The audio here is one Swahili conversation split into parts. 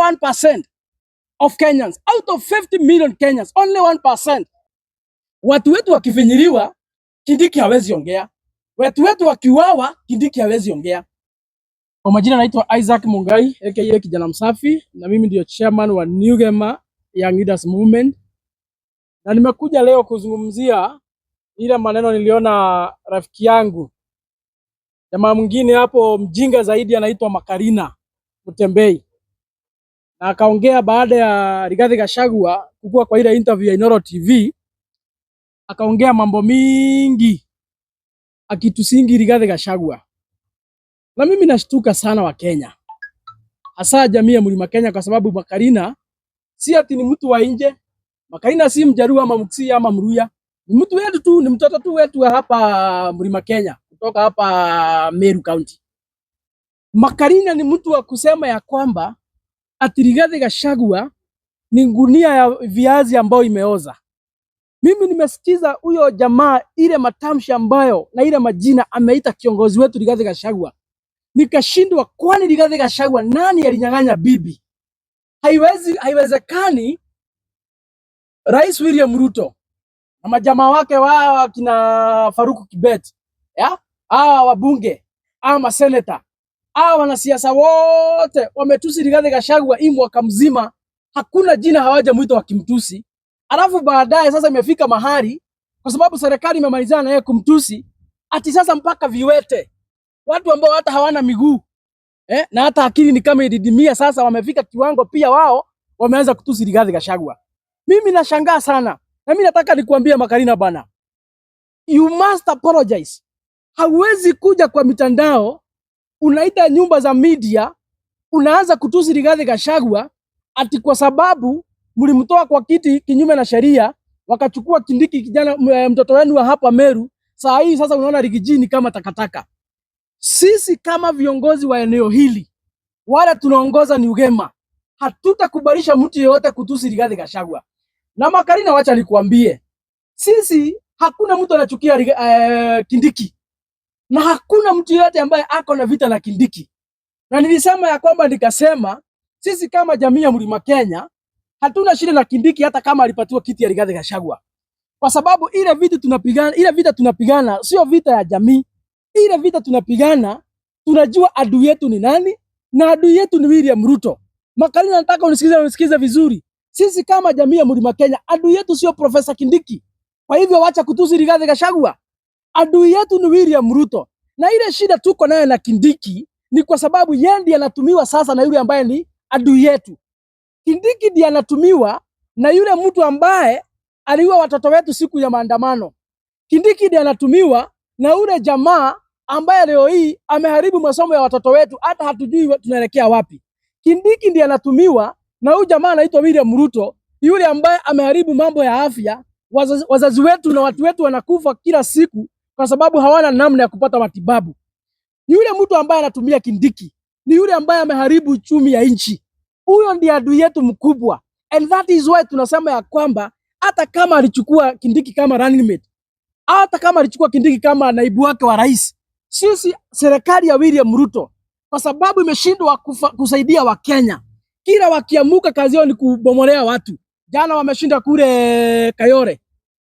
1% of Kenyans out of 50 million Kenyans, only 1%. Watu wetu wakifinyiliwa, Kindiki hawezi ongea. Watu wetu wakiuawa, Kindiki hawezi ongea. Kwa majina naitwa Isaac Mungai aka Kijana Msafi, na mimi ndio chairman wa New Gema Young Leaders Movement, na nimekuja leo kuzungumzia ile maneno niliona rafiki yangu jamaa mwingine hapo mjinga zaidi anaitwa Makarina Mutembei, na akaongea baada ya Rigathi Gachagua kukua kwa ile interview ya Inoro TV, akaongea mambo mingi akitusingi Rigathi Gachagua, na mimi nashtuka sana wa Kenya, hasa jamii ya Mlima Kenya, kwa sababu Makarina si ati ni mtu wa nje. Makarina si Mjaluo ama Mkisii ama Mluhya, ni mtu wetu tu, ni mtoto tu wetu wa hapa Mlima Kenya, kutoka hapa Meru County. Makarina ni mtu wa kusema ya kwamba ati Rigathi Gachagua ni gunia ya viazi ambayo imeoza. Mimi nimesikiza huyo jamaa ile matamshi ambayo na ile majina ameita kiongozi wetu Rigathi Gachagua, nikashindwa, kwani Rigathi Gachagua nani alinyang'anya bibi? Haiwezi, haiwezekani Rais William Ruto na majamaa wake wao kina Faruku Kibet, ya hawa wabunge, hawa maseneta, hawa wanasiasa wote wametusi Rigathi Gachagua hii mwaka mzima, hakuna jina hawajamwita wakimtusi. Alafu baadaye sasa imefika mahali, kwa sababu serikali imemalizana na yeye kumtusi, ati sasa mpaka viwete, watu ambao hata hawana miguu na hata akili ni kama ilididimia, sasa wamefika kiwango pia wao wameanza kutusi Rigathi Gachagua. Mimi nashangaa sana, na mimi nataka nikuambie Makarina bana, you must apologize. Hauwezi kuja kwa mitandao unaita nyumba za media unaanza kutusi Rigathi Gachagua ati kwa sababu mlimtoa kwa kiti kinyume na sheria, wakachukua Kindiki kijana mtoto wenu wa hapa Meru. Saa hii sasa unaona Riggy G ni kama takataka. Sisi kama viongozi wa eneo hili wala tunaongoza ni Ugema, hatutakubalisha mtu yeyote kutusi Rigathi Gachagua. Na Makarina, wacha nikuambie, sisi hakuna mtu anachukia Kindiki na hakuna mtu yeyote ambaye ako na vita na Kindiki. Na nilisema ya kwamba nikasema sisi kama jamii ya Mlima Kenya hatuna shida na Kindiki hata kama alipatiwa kiti ya Rigathi Gachagua, kwa sababu ile vita tunapigana, ile vita tunapigana sio vita ya jamii. Ile vita tunapigana, tunajua adui yetu ni nani, na adui yetu ni William Ruto. Makarina, nataka unisikize, unisikize vizuri. Sisi kama jamii ya Mlima Kenya, adui yetu sio Profesa Kindiki. Kwa hivyo wacha kutusi Rigathi Gachagua. Adui yetu ni William Ruto, na ile shida tuko nayo na Kindiki ni kwa sababu yeye ndiye anatumiwa sasa na yule ambaye ni adui yetu. Kindiki ndiye anatumiwa na yule mtu ambaye aliua watoto wetu siku ya maandamano. Kindiki ndiye anatumiwa na yule jamaa ambaye leo hii ameharibu masomo ya watoto wetu, hata hatujui tunaelekea wapi. Kindiki ndiye anatumiwa na huyu jamaa anaitwa William Ruto, yule ambaye ameharibu mambo ya afya. Wazazi wetu na watu wetu wanakufa kila siku kwa sababu hawana namna ya kupata matibabu. Yule mtu ambaye anatumia Kindiki ni yule ambaye ameharibu uchumi ya nchi. Huyo ndiye adui yetu mkubwa, and that is why tunasema ya kwamba hata kama alichukua Kindiki kama running mate, hata kama alichukua Kindiki kama naibu wake wa rais, sisi serikali ya William Ruto, kwa sababu imeshindwa kusaidia Wakenya, kila wakiamuka kazi yao ni kubomolea watu. Jana wameshinda kule Kayole,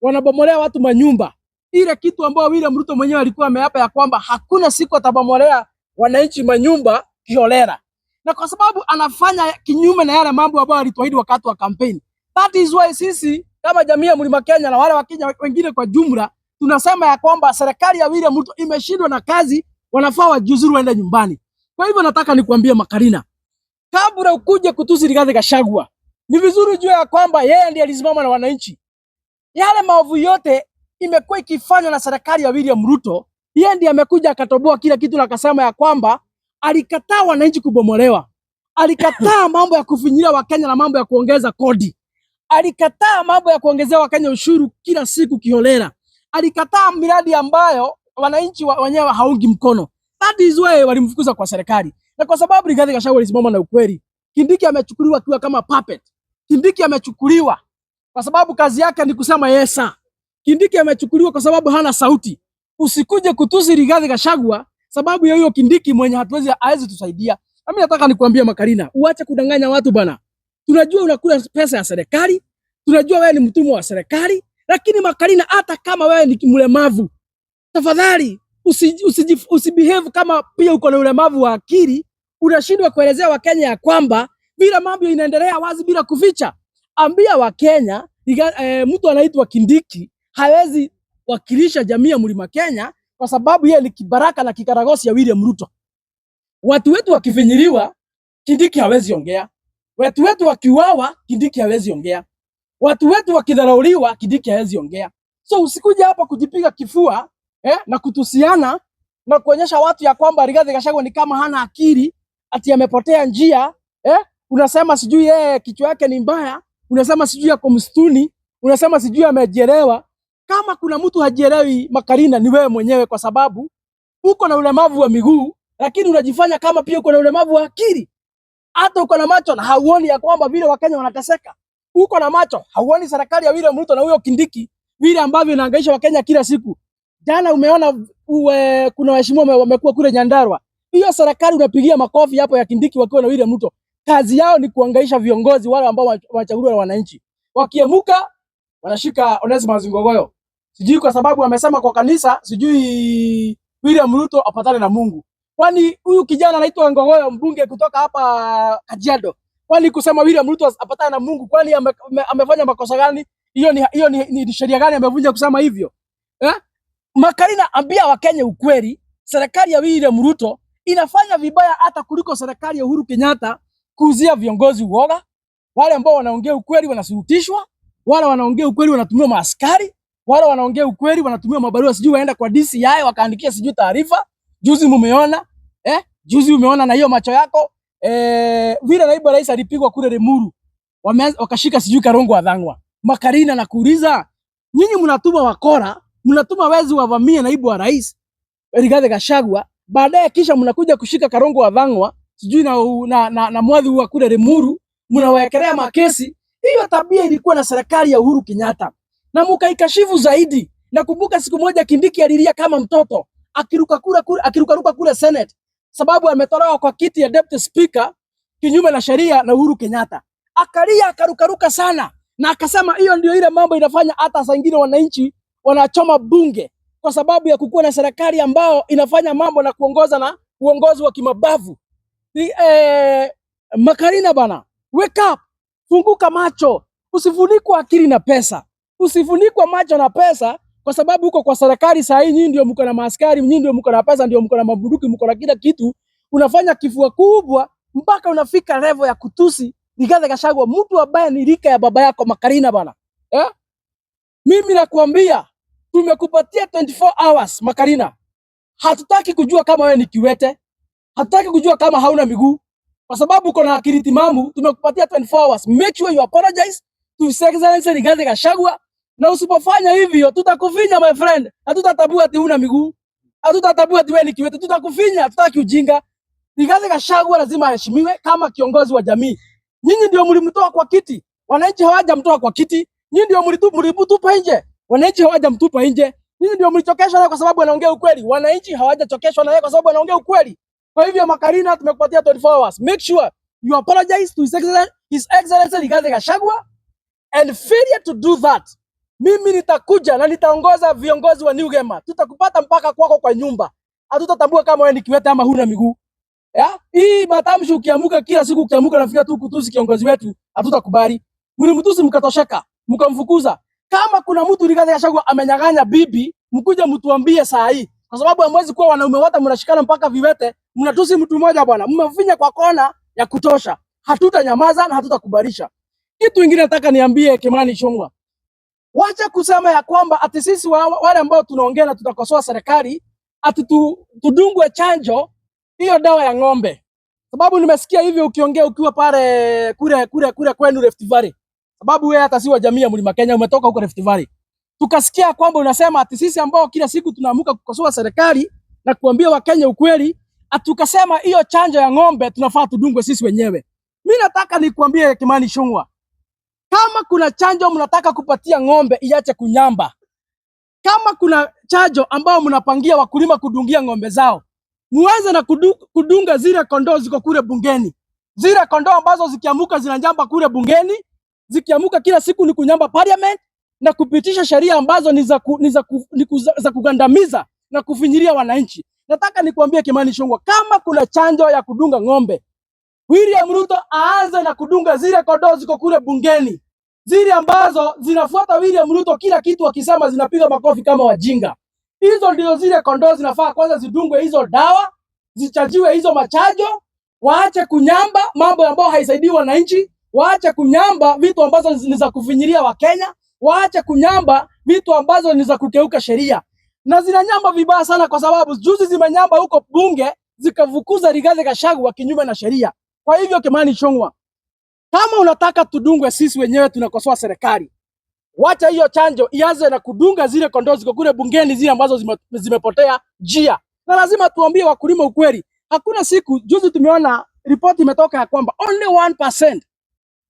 wanabomolea watu manyumba. Ile kitu ambayo William Ruto mwenyewe alikuwa ameapa ya kwamba hakuna siku atabomolea wananchi manyumba kiholela, na kwa sababu anafanya kinyume na yale mambo ambayo alituahidi wakati wa campaign. That is why sisi kama jamii ya Mlima Kenya na wale wa Kenya wengine kwa jumla tunasema ya kwamba serikali ya William Ruto imeshindwa na kazi, wanafaa wajiuzuru waende nyumbani. Kwa hivyo nataka nikuambie Makarina, kabla ukuje kutusi Rigathi Gachagua, ni vizuri ujue ya kwamba yeye ndiye alisimama na wananchi. Yale maovu yote imekuwa ikifanywa na serikali ya William Ruto, yeye ndiye amekuja akatoboa kila kitu na akasema ya kwamba alikataa wananchi kubomolewa, alikataa mambo ya kufinyilia Wakenya na mambo ya kuongeza kodi, alikataa mambo ya kuongezea Wakenya ushuru kila siku kiholela, alikataa miradi ambayo wananchi wenyewe haungi mkono. That is why walimfukuza kwa serikali, na kwa sababu Rigathi Gachagua alisimama na ukweli, Kindiki amechukuliwa akiwa kama puppet. Kindiki amechukuliwa kwa sababu kazi yake ni kusema yes sir. Kindiki amechukuliwa kwa sababu hana sauti. Usikuje kutusi Rigathi Gachagua sababu ya huyo Kindiki mwenye hatuwezi hawezi tusaidia. Mimi nataka nikuambie Makarina, uache kudanganya watu bana. Tunajua unakula pesa ya serikali, tunajua wewe ni mtumwa wa serikali, lakini Makarina, hata kama wewe ni mlemavu, tafadhali usibehave kama pia uko na ulemavu wa akili. Unashindwa kuelezea Wakenya ya kwamba vile mambo inaendelea wazi bila kuficha. Ambia Wakenya mtu anaitwa Kindiki hawezi wakilisha jamii ya Mlima Kenya kwa sababu yeye ni kibaraka na kikaragosi ya William Ruto. Watu wetu wakifinyiliwa, Kindiki hawezi ongea. Watu wetu wakiuawa, Kindiki hawezi ongea. Watu wetu wakidharauliwa, Kindiki hawezi ongea. So usikuja hapa kujipiga kifua na kutusiana na kuonyesha watu ya kwamba Rigathi Gachagua ni kama hana akili, ati amepotea njia. Unasema sijui yeye kichwa yake ni mbaya, unasema sijui ako msituni, unasema sijui amejielewa. Kama kuna mtu hajielewi, Makarina, ni wewe mwenyewe, kwa sababu uko na ulemavu wa miguu, lakini unajifanya kama pia uko na ulemavu wa akili. Hata uko na macho na hauoni ya kwamba vile Wakenya wanateseka. Uko na macho hauoni serikali ya William Ruto na huyo Kindiki vile ambavyo inahangaisha Wakenya kila siku. Jana umeona kuna waheshimiwa wamekuwa kule Nyandarua. Hiyo serikali unapigia makofi hapo ya Kindiki wakiwa na William Ruto. Kazi yao ni kuhangaisha viongozi wale ambao wanachaguliwa na wananchi. Wakiemuka wanashika Onesmus Ngogoyo. Sijui kwa sababu amesema kwa kanisa, sijui William Ruto apatane na Mungu. Kwani huyu kijana anaitwa Ngogoyo, mbunge kutoka hapa Kajiado, kwani kusema William Ruto apatane na Mungu, kwani amefanya makosa gani? Hiyo ni sheria gani amevunja kusema hivyo? Eh? Makarina, ambia Wakenya ukweli, serikali ya William Ruto inafanya vibaya hata kuliko serikali ya Uhuru Kenyatta, kuuzia viongozi uoga. Wale ambao wanaongea ukweli wanasurutishwa, wale wanaongea ukweli wanatumiwa maaskari, wale wanaongea ukweli wanatumiwa mabarua, sijui waenda kwa DCI wakaandikia sijui taarifa. Juzi mumeona, juzi umeona na hiyo macho yako vile naibu rais alipigwa kule Limuru, wakashika sijui Karungo wa Thang'wa. Makarina, nakuuliza, nyinyi mnatuma wakora, mnatuma wezi wavamie naibu wa rais Rigathi Gachagua, baadaye kisha mnakuja kushika Karungo wa Thang'wa sijui na mwadhi wa kule Limuru, mnawawekelea makesi. Hiyo tabia ilikuwa na serikali ya Uhuru Kenyatta na mukaikashifu zaidi. Nakumbuka siku moja Kindiki alilia kama mtoto akiruka kule kule, akirukaruka kule Senate sababu ametolewa kwa kiti ya deputy speaker kinyume na sheria na Uhuru Kenyatta. Akalia akarukaruka sana na akasema hiyo ndio ile mambo inafanya hata saa ingine wananchi wanachoma bunge kwa sababu ya kukuwa na serikali ambao inafanya mambo na kuongoza na uongozi wa kimabavu. Makarina bana, wake up, funguka macho, usifunikwe akili na pesa, usifunikwe macho na pesa kwa sababu uko kwa serikali saa hii. Nyinyi ndio mko na maaskari, nyinyi ndio mko na pesa, ndio mko na mabunduki, mko na kila kitu. Unafanya kifua kubwa mpaka unafika level ya kutusi Rigathi Gachagua, mtu ambaye ni rika ya baba yako. Makarina bana, eh? Mimi nakuambia tumekupatia 24 hours Makarina. Hatutaki kujua kama wewe ni kiwete, hatutaki kujua kama hauna miguu, kwa sababu uko na akili timamu. Tumekupatia 24 hours, make sure you apologize to His Excellency Rigathi Gachagua, na usipofanya hivyo tutakufinya my friend. Hatutatambua ati huna miguu, hatutatambua ati wewe ni kiwete, tutakufinya. Hatutaki ujinga. Rigathi Gachagua lazima aheshimiwe kama kiongozi wa jamii. Nyinyi ndio mlimtoa kwa kiti, wananchi hawajamtoa kwa kiti. Nyinyi ndio mlimtupa nje, wananchi hawajamtupa nje. Nyinyi ndio mlichokeshwa naye kwa sababu anaongea ukweli, wananchi hawajachokeshwa naye kwa sababu anaongea ukweli. Kwa hivyo Makarina, tumekupatia 24 hours. Make sure you apologize to His Excellency Rigathi Gachagua, and failure to do that, mimi nitakuja na nitaongoza viongozi wa New Gema, tutakupata mpaka kwako kwa nyumba. Hatutatambua kama wewe ni kiwete ama huna miguu. Ya? Hii matamshi ukiamuka kila siku, ukiamuka nafikia tu kutusi kiongozi wetu, hatutakubali. Mlimtusi mkatosheka, mkamfukuza. Kama kuna mtu Rigathi Gachagua amenyang'anya bibi, mkuje mtuambie saa hii. Kwa sababu hamwezi kuwa wanaume wote mnashikana mpaka viwete, mnatusi mtu mmoja bwana. Mmemfinya kwa kona ya kutosha. Hatutanyamaza na hatutakubalisha. Kitu kingine nataka niambie Kimani Ichung'wah. Wacha kusema ya kwamba ati sisi wale ambao tunaongea na tutakosoa serikali ati tudungwe chanjo hiyo dawa ya ng'ombe. Sababu nimesikia hivyo ukiongea ukiwa pale kule kule kule kwenu Rift Valley. Sababu wewe hata si wa jamii ya Mlima Kenya, umetoka huko Rift Valley. Tukasikia kwamba unasema ati sisi ambao kila siku tunaamuka kukosoa serikali na kuambia Wakenya ukweli, ati tukasema hiyo chanjo ya ng'ombe tunafaa tudungwe sisi wenyewe. Mimi nataka nikuambie Kimani Ichung'wah, kama kuna chanjo mnataka kupatia ng'ombe iache kunyamba, kama kuna chanjo ambao mnapangia wakulima kudungia ng'ombe zao, Muanze na kudunga zile kondoo ziko kule bungeni, zile kondoo ambazo zikiamuka zinanyamba kule bungeni, zikiamuka kila siku ni kunyamba parliament na kupitisha sheria ambazo ni za ku, ni za, ku, ni kuza, za kugandamiza na kufinyilia wananchi. Nataka nikuambie Kimani Ichung'wah, kama kuna chanjo ya kudunga ng'ombe, William Ruto aanze na kudunga zile kondoo ziko kule bungeni, zile ambazo zinafuata William Ruto kila kitu akisema zinapiga makofi kama wajinga. Hizo ndio zile kondoo zinafaa kwanza zidungwe hizo dawa, zichajiwe hizo machanjo, waache kunyamba mambo ambayo haisaidii wananchi, waache kunyamba vitu ambazo ni za kufinyilia Wakenya, waache kunyamba vitu ambazo ni za kukeuka sheria. Na zinanyamba vibaya sana, kwa sababu juzi zimenyamba huko bunge zikavukuza Rigathi Gachagua kinyume na sheria. Kwa hivyo Kimani Ichung'wah, kama unataka tudungwe sisi wenyewe tunakosoa serikali, wacha hiyo chanjo ianze na kudunga zile kondoo ziko kule bungeni, zile ambazo zimepotea njia. Na lazima tuambie wakulima ukweli. Hakuna siku, juzi tumeona ripoti imetoka ya kwamba only 1%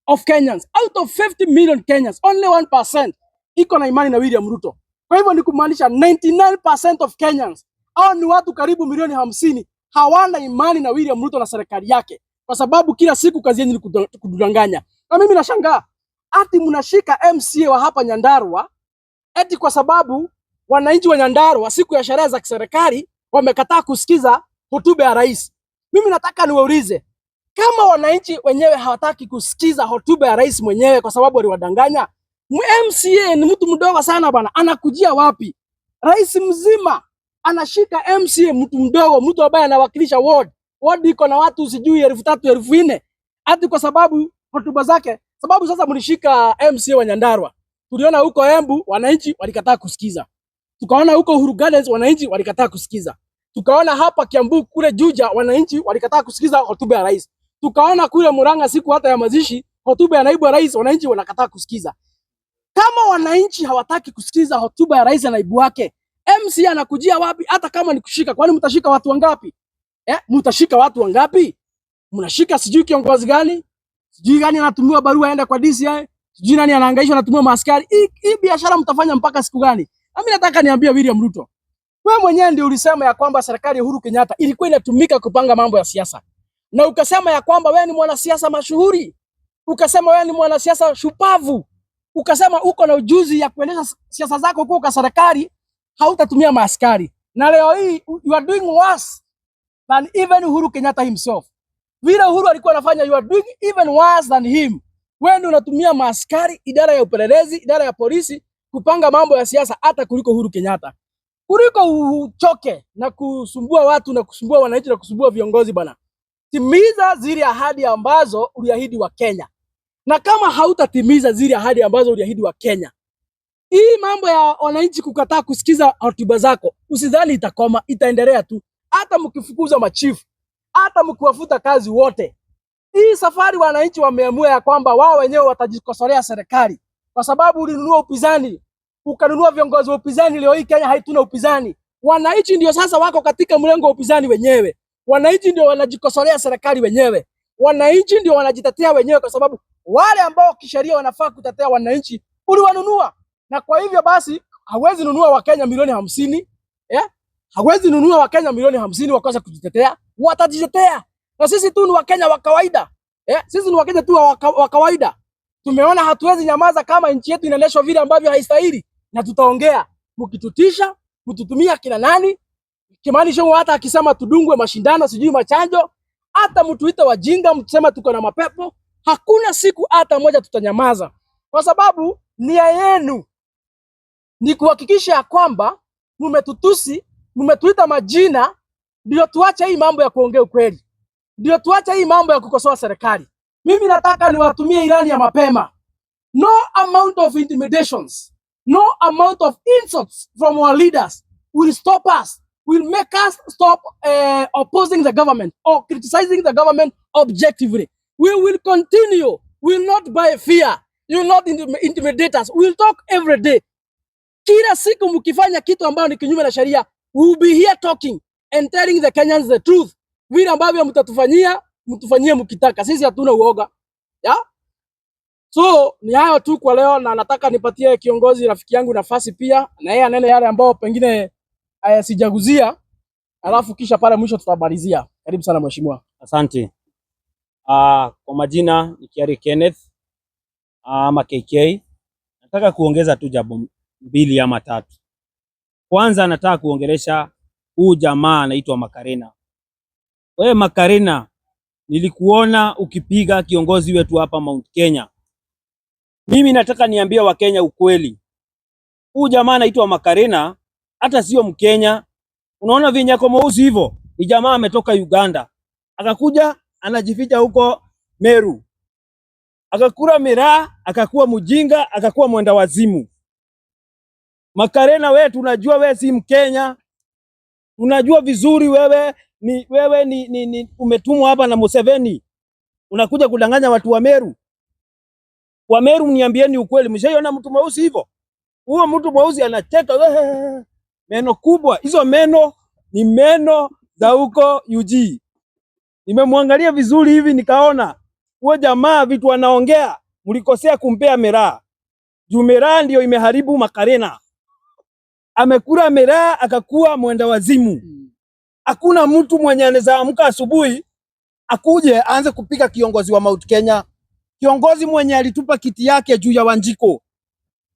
of Kenyans out of 50 million Kenyans, only 1% iko na imani na William Ruto. Kwa hivyo ni kumaanisha 99% of Kenyans, au ni watu karibu milioni 50, hawana imani na William Ruto na serikali yake, kwa sababu kila siku kazi yenu ni kudanganya. Na mimi nashangaa ati mnashika MCA wa hapa Nyandarua eti kwa sababu wananchi wa Nyandarua siku ya sherehe za kiserikali wamekataa kusikiza hotuba ya rais. Mimi nataka niwaulize, kama wananchi wenyewe hawataki kusikiza hotuba ya rais mwenyewe kwa sababu aliwadanganya, MCA ni mtu mdogo sana bana, anakujia wapi? Rais mzima anashika MCA, mtu mdogo, mtu ambaye anawakilisha ward. Ward iko na watu sijui 3,000, 4,000, ati kwa sababu hotuba zake. Sababu sasa mlishika MCA wa Nyandarua, tuliona huko Embu wananchi walikataa kusikiza, tukaona huko Uhuru Gardens wananchi walikataa kusikiza, tukaona hapa Kiambu kule Juja wananchi walikataa kusikiza hotuba ya rais, tukaona kule Murang'a siku hata ya mazishi hotuba ya naibu wa rais wananchi wanakataa kusikiza. Kama wananchi hawataki kusikiza hotuba ya rais na naibu wake, MCA anakujia wapi? Hata kama ni kushika, kwani mtashika watu wangapi? Eh, mtashika watu wangapi? Mnashika sijui kiongozi gani, sijui gani anatumiwa barua aende kwa DCI, sijui nani anahangaishwa anatumiwa maaskari. Hii biashara mtafanya mpaka siku gani? Na mimi nataka niambie William Ruto, wewe mwenyewe ndio ulisema ya kwamba serikali ya Uhuru Kenyatta ilikuwa inatumika kupanga mambo ya siasa, na ukasema ya kwamba wewe ni mwanasiasa mashuhuri, ukasema wewe ni mwanasiasa shupavu, ukasema uko na ujuzi ya kuendesha siasa zako huko kwa serikali, hautatumia maaskari. Na leo hii you are doing worse than even Uhuru Kenyatta himself. Vile Uhuru alikuwa anafanya, you are doing even worse than him. Wewe ndio unatumia maaskari, idara ya upelelezi, idara ya polisi kupanga mambo ya siasa hata kuliko Uhuru Kenyatta. Kuliko uchoke na kusumbua watu na kusumbua wananchi na kusumbua viongozi bana. Timiza zile ahadi ambazo uliahidi Wakenya. Na kama hautatimiza zile ahadi ambazo uliahidi Wakenya, hii mambo ya wananchi kukataa kusikiza hotuba zako, usidhani itakoma, itaendelea tu. Hata mkifukuza machifu, hata mkiwafuta kazi wote, hii safari wananchi wameamua ya kwamba wao wenyewe watajikosolea serikali, kwa sababu ulinunua upinzani, ukanunua viongozi wa upinzani. Leo hii Kenya haituna upinzani. Wananchi ndio sasa wako katika mlengo wa upinzani wenyewe. Wananchi ndio wanajikosolea serikali wenyewe. Wananchi ndio wanajitetea wenyewe, kwa sababu wale ambao kisheria wanafaa kutetea wananchi uliwanunua, na kwa hivyo basi hawezi nunua Wakenya milioni 50, eh? Hawezi nunua Wakenya milioni 50 wakosa kujitetea, watajitetea. Na sisi tu ni Wakenya wa kawaida, eh? Sisi ni Wakenya tu wa kawaida. Tumeona hatuwezi nyamaza kama nchi yetu inaendeshwa vile ambavyo haistahili, na tutaongea. Mkitutisha, mtutumia kina nani? Kimani Ichung'wah hata akisema tudungwe mashindano sijui machanjo, hata mtuite wajinga, mtusema tuko na mapepo, hakuna siku hata moja tutanyamaza, kwa sababu nia yenu ni kuhakikisha ya kwamba mmetutusi, mmetuita majina, ndio tuache hii mambo ya kuongea ukweli, ndio tuache hii mambo ya kukosoa serikali. Mimi nataka niwatumie ilani ya mapema. No amount of intimidations, no amount of insults from our leaders will stop us, will make us stop opposing the government or criticizing the government objectively. We will continue. We will not buy fear. You will not intimidate us. We will talk every day. Kila siku mkifanya kitu ambayo ni kinyume na sheria, we will be here talking and telling the Kenyans the truth. Vile ambavyo mtatufanyia, mtufanyie mkitaka. Sisi hatuna uoga. Yeah? So ni hayo tu kwa leo, na nataka nipatie kiongozi rafiki yangu nafasi pia na yeye anene yale ambao pengine sijaguzia. Alafu kisha pale mwisho tutamalizia. Karibu sana mheshimiwa. Asante. Kwa majina ni Kiari Kenneth ama KK. Nataka kuongeza tu jambo mbili ama tatu. Kwanza nataka kuongelesha huu jamaa anaitwa Makarena. Wewe Makarena, nilikuona ukipiga kiongozi wetu hapa Mount Kenya. Mimi nataka niambie Wakenya ukweli. Huu jamaa anaitwa Makarena hata sio Mkenya. Unaona venye ako mweusi hivyo? Ni jamaa ametoka Uganda. Akakuja anajificha huko Meru. Akakula miraa, akakuwa mjinga, akakuwa mwenda wazimu. Makarena, wewe tunajua wewe si Mkenya. Tunajua vizuri wewe ni umetumwa hapa na Museveni. Unakuja kudanganya watu wa Meru. Wa Meru, niambieni ukweli, mshaiona mtu mweusi hivyo? Huyo mtu mweusi anacheka meno kubwa. Hizo meno ni meno za huko UG. Nimemwangalia vizuri hivi nikaona huyo jamaa vitu anaongea, mlikosea kumpea miraa. Juu miraa ndio imeharibu Makarena. Amekula miraa akakuwa mwenda wazimu. Hakuna mtu mwenye anaweza amka asubuhi akuje aanze kupiga kiongozi wa Mount Kenya, kiongozi mwenye alitupa kiti yake juu ya Wanjiku.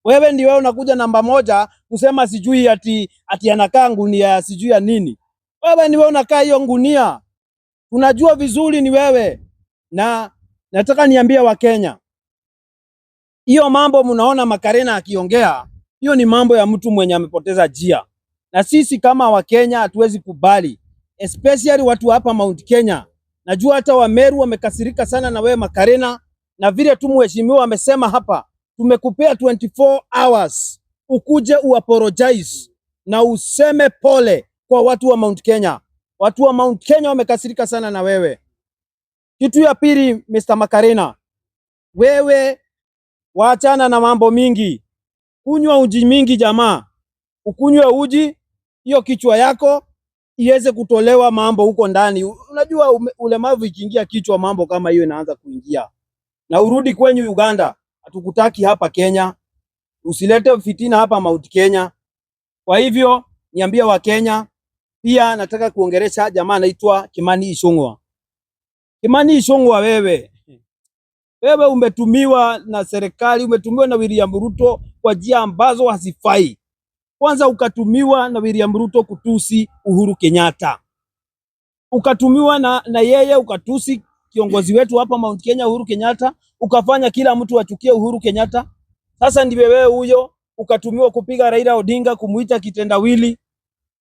Wewe ndio wewe unakuja namba moja kusema sijui ati anakaa ngunia sijui ya nini. Wewe ni wewe unakaa hiyo ngunia, unajua vizuri ni wewe. Na nataka niambie Wakenya, hiyo mambo mnaona Makarena akiongea, hiyo ni mambo ya mtu mwenye amepoteza njia, na sisi kama Wakenya hatuwezi kubali, especially watu hapa Mount Kenya. Najua hata Wameru wamekasirika sana na wewe Makarena, na vile tu mheshimiwa amesema hapa, tumekupea 24 hours ukuje uapologize na useme pole kwa watu wa Mount Kenya. Watu wa Mount Kenya wamekasirika sana na wewe. Kitu ya pili, Mr. Makarena, wewe waachana na mambo mingi, kunywa uji mingi jamaa, ukunywe uji hiyo kichwa yako iweze kutolewa mambo huko ndani. Unajua ulemavu ikiingia kichwa, mambo kama hiyo inaanza kuingia, na urudi kwenyu Uganda. Hatukutaki hapa Kenya, usilete fitina hapa Mount Kenya. Kwa hivyo niambie Wakenya, pia nataka kuongelesha jamaa anaitwa Kimani Ichung'wa. Kimani Ichung'wa, wewe umetumiwa na serikali, umetumiwa na William Ruto kwa njia ambazo hazifai. Kwanza ukatumiwa na William Ruto kutusi Uhuru Kenyatta, ukatumiwa na yeye ukatusi kiongozi wetu hapa Mount Kenya Uhuru Kenyatta, ukafanya kila mtu achukie Uhuru Kenyatta. Sasa ndiwe wewe huyo ukatumiwa kupiga Raila Odinga, kumuita kitendawili.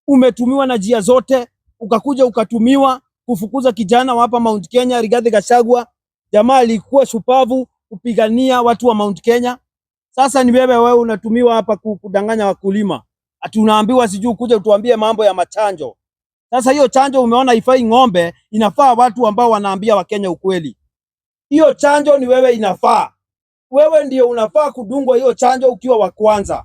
Umetumiwa na njia zote, ukakuja ukatumiwa kufukuza kijana wa hapa Mount Kenya Rigathi Gachagua. Jamaa alikuwa shupavu kupigania watu wa Mount Kenya. Sasa ni wewe unatumiwa hapa kudanganya wakulima, ati unaambiwa sijui kuja utuambie mambo ya machanjo. Sasa hiyo chanjo umeona haifai ng'ombe, inafaa watu ambao wanaambia Wakenya ukweli. Hiyo chanjo ni wewe inafaa. Wewe ndio unafaa kudungwa hiyo chanjo ukiwa wa kwanza.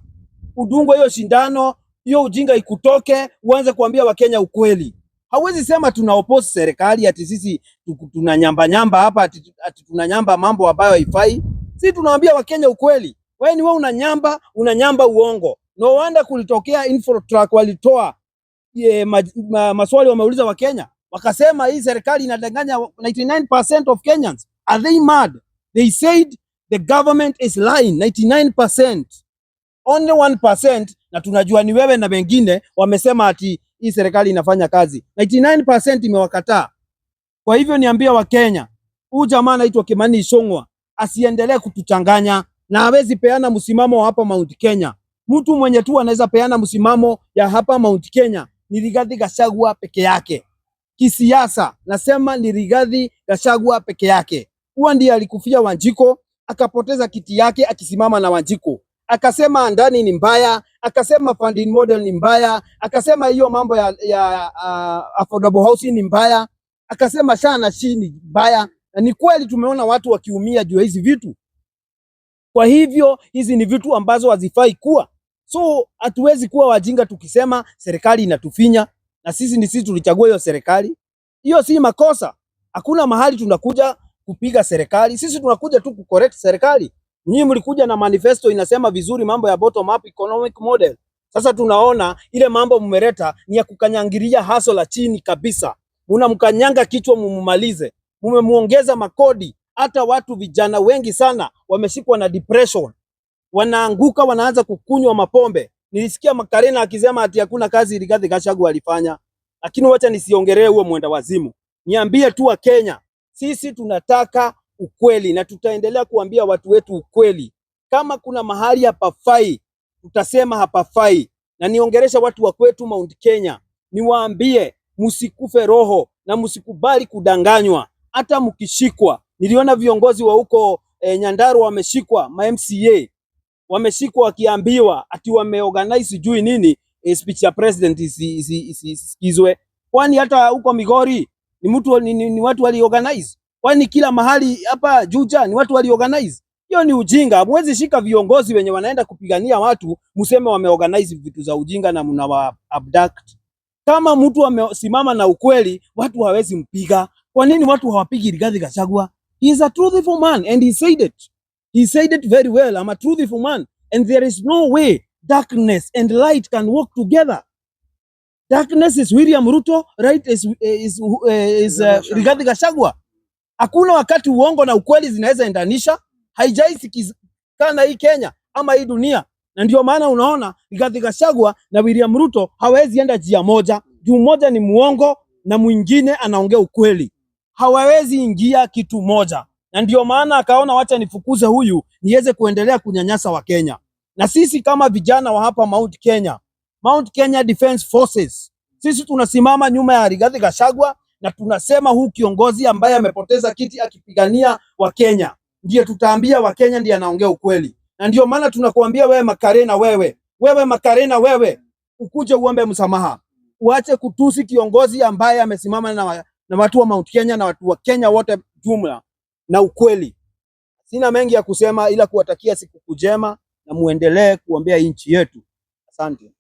Udungwe hiyo sindano, hiyo ujinga ikutoke, uanze kuambia Wakenya ukweli. Hauwezi sema tuna oppose serikali ati sisi tuna nyamba nyamba hapa ati tunanyamba mambo ambayo haifai. Sisi tunawaambia Wakenya ukweli. Wewe ni wewe unanyamba, unanyamba uongo. No wonder kulitokea Infotrak walitoa maswali wameuliza Wakenya. Wakasema hii serikali inadanganya 99% of Kenyans. Are they mad? They said the government is lying 99%. Only 1%, na tunajua ni wewe na wengine wamesema ati hii serikali inafanya kazi. 99% imewakataa. Kwa hivyo niambia Wakenya, huyu jamaa anaitwa Kimani Ichung'wa asiendelee kutuchanganya na hawezi peana msimamo wa hapa Mount Kenya. Mtu mwenye tu anaweza peana msimamo ya hapa Mount Kenya ni Rigathi Gachagua peke yake. Kisiasa nasema ni Rigathi Gachagua peke yake. Huwa ndiye alikufia Wanjiku, akapoteza kiti yake akisimama na Wanjiku. Akasema Adani ni mbaya, akasema funding model ni mbaya, akasema hiyo mambo ya affordable housing ni mbaya, akasema SHA na SHIF ni mbaya. Na ni kweli tumeona watu wakiumia juu ya hizi vitu. Kwa hivyo hizi ni vitu ambazo hazifai kuwa. So hatuwezi kuwa wajinga tukisema serikali inatufinya na sisi ni sisi tulichagua hiyo serikali. Hiyo si makosa. Hakuna mahali tunakuja kupiga serikali. Sisi tunakuja tu kucorrect serikali. Nyinyi mlikuja na manifesto inasema vizuri mambo ya bottom up economic model. Sasa tunaona ile mambo mmeleta ni ya kukanyangilia hustler chini kabisa, munamkanyanga kichwa mumumalize, mumemuongeza makodi. Hata watu vijana wengi sana wameshikwa na depression, wanaanguka, wanaanza kukunywa mapombe. Nilisikia Makarena akisema ati hakuna kazi Rigathi Gachagua alifanya, lakini wacha nisiongelee huo mwenda wazimu. Niambie tu Wakenya, sisi tunataka ukweli na tutaendelea kuambia watu wetu ukweli. Kama kuna mahali hapafai, tutasema hapafai, na niongelesha watu wa kwetu Mount Kenya, niwaambie msikufe roho na msikubali kudanganywa, hata mkishikwa. Niliona viongozi wa huko Nyandarua wameshikwa, ma MCA wameshikwa wakiambiwa ati wameorganize sijui nini speech ya president isisikizwe. Kwani hata huko Migori ni mtu ni watu waliorganize? Kwani kila mahali hapa Juja ni watu waliorganize? Hiyo ni ujinga. Hamwezi shika viongozi wenye wanaenda kupigania watu mseme wameorganize vitu za ujinga na mnawa abduct. Kama mtu amesimama na ukweli, watu hawezi mpiga. Kwa nini watu hawapigi Rigathi Gachagua? He is a truthful man and he said it. He said it very well. I'm a truthful man and there is no way darkness and light can work together. Darkness is William Ruto, light is Rigathi Gachagua. Hakuna wakati uongo na ukweli zinaweza endanisha, haijaisikizana hii Kenya ama hii dunia, na ndio maana unaona Rigathi Gachagua na William Ruto hawezi enda njia moja, juu mmoja ni muongo na mwingine anaongea ukweli, hawawezi ingia kitu moja, na ndio maana akaona wacha nifukuze huyu niweze kuendelea kunyanyasa Wakenya. Na sisi kama vijana wa hapa Mount Kenya, Mount Kenya Defense Forces, sisi tunasimama nyuma ya Rigathi Gachagua na tunasema huu kiongozi ambaye amepoteza kiti akipigania Wakenya ndiye tutaambia Wakenya ndiye anaongea ukweli, na ndio maana tunakuambia wewe Makarena, wewe Makarena, wewe ukuje uombe msamaha, uache kutusi kiongozi ambaye amesimama na watu wa Mount Kenya na watu wa Kenya wote jumla na ukweli. Sina mengi ya kusema ila kuwatakia sikukuu njema na muendelee kuombea nchi yetu. Asante.